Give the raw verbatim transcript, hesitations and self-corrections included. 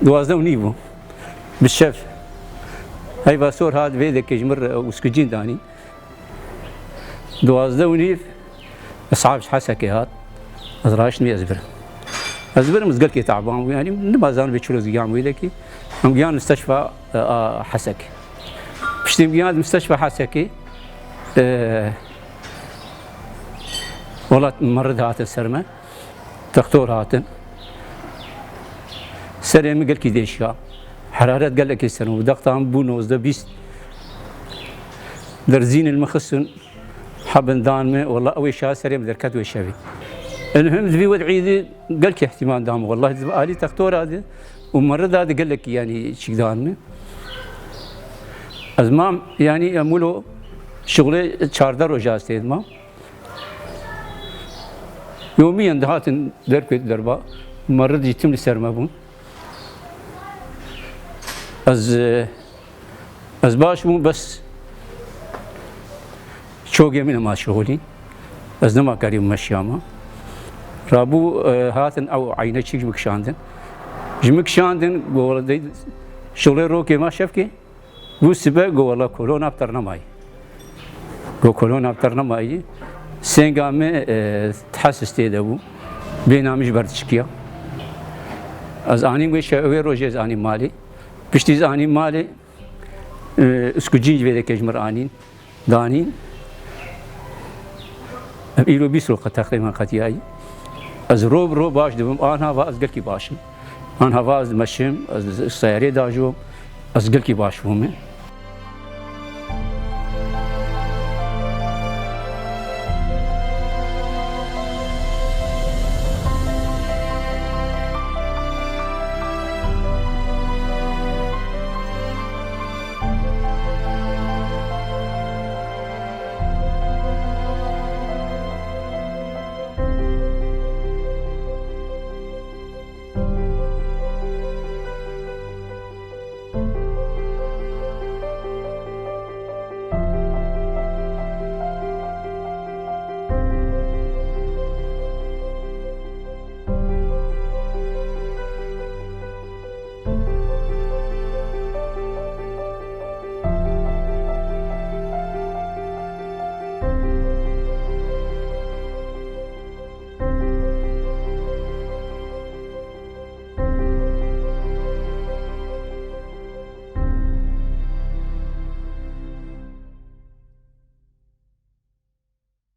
Duwazdeh û nîv bû. Bi şev. Heyva sor hat vê dekê ji mir, e, ûskicîn danî. Duwazdeh û nîv, Esab ji Hesekê hat. Ez raştî ez birim. Ez birim, ez gelkê taban bû. Yanî, nima zanibê çilo ez giyan wê dekî. Em giyan misteşfa, e, a, Hesek. Piştî em giyan misteşfa Hesekê, e, welat merid hatin ser me. Doktor hatin. Serê min gelkî dêşiya. Heraret gelekî ser min. Dextan bû nozdeh bîst. Derzîn li min xistin. Hebin dan min. Wela ew ê şa serê min derket wê şevî. Elhim di vî wed'î de gelkî ihtimal dan min. Wela di alî doktora de û merida de gelekî yanî çîk dan min. Ez mam yanî em wilo şixulê çardeh roja ez tê de mam. Yomiyen dihatin derpêt derba, merid jî tim li ser me bûn. Ez, e, ez baş bûm, bes çogê min nema şixulî. Ez nema karî meşiyama. Rabû, e, hatin ew eyne çîk ji min kişandin. Ji min kişandin, go, şixulê rokê ma şevkê. Bû sibe, go, wela kolona bi ter nemayî. Go, kolona bi ter nemayî. Sênga me, e, tehesis tê de bû. Bêhna min ji ber dişikiya. Ez anîm wê şe-, wê rojê ez anîm malê. Piştî ez anîm malê, e, ûskicîn ji vê dekê ji mir anîn. Danîn. Em îro bîst roj qet teqrîben qetiyayî. Ez ro bi ro baş dibim. Anha va ez gelkî baş im. Anha va ez dimeşim, ez seyarê dajom. Ez gelkî baş bûme.